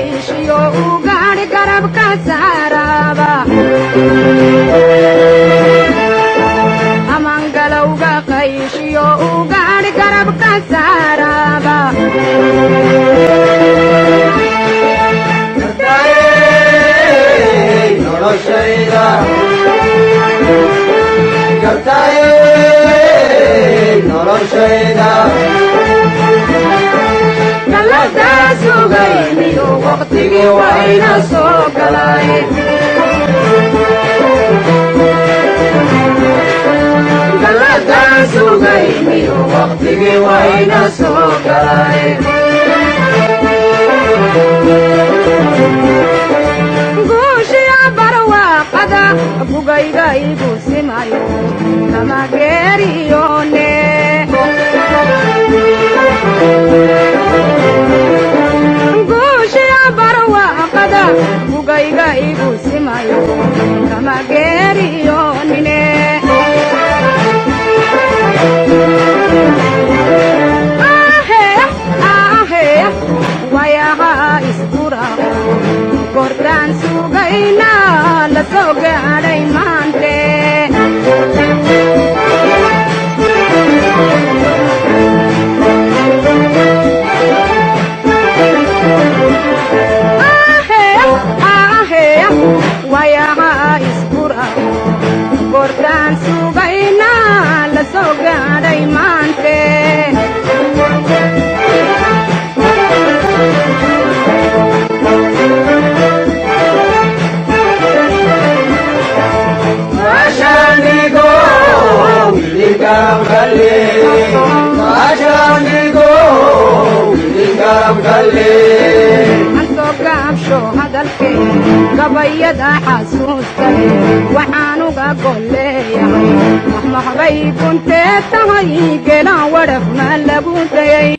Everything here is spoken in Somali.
Qayshiyo ugaadh garabka saaraba, amangalowga qayshiyo ugaadh garabka saaraba. Gartaye noloshayda, gartaye noloshayda. Galadaa sugayniyo waqtigii wayna soo galay. Galadaa sugayniyo waqtigii wayna soo galay. Guushiya barwaaqada bugayga igu simayo kama geeriyoone. Guushiya barwaaqada bugayga igu simayo kama geeriyoonine. Ahe wayaha iskurao goortaan sugayna la soo gaadhay maante. Ahe wayaha iskurao goortaan sugayna la soo gaadhay maante. Maashaanigo wiilgarab galle, maashaanigo wiilgarab galle. Aan soo gaabsho hadalkee, gabayada xasuusta leh waxaan uga golleeyahay, mahmahbay guntee tahay gelaan wadhaf ma lagu dayay.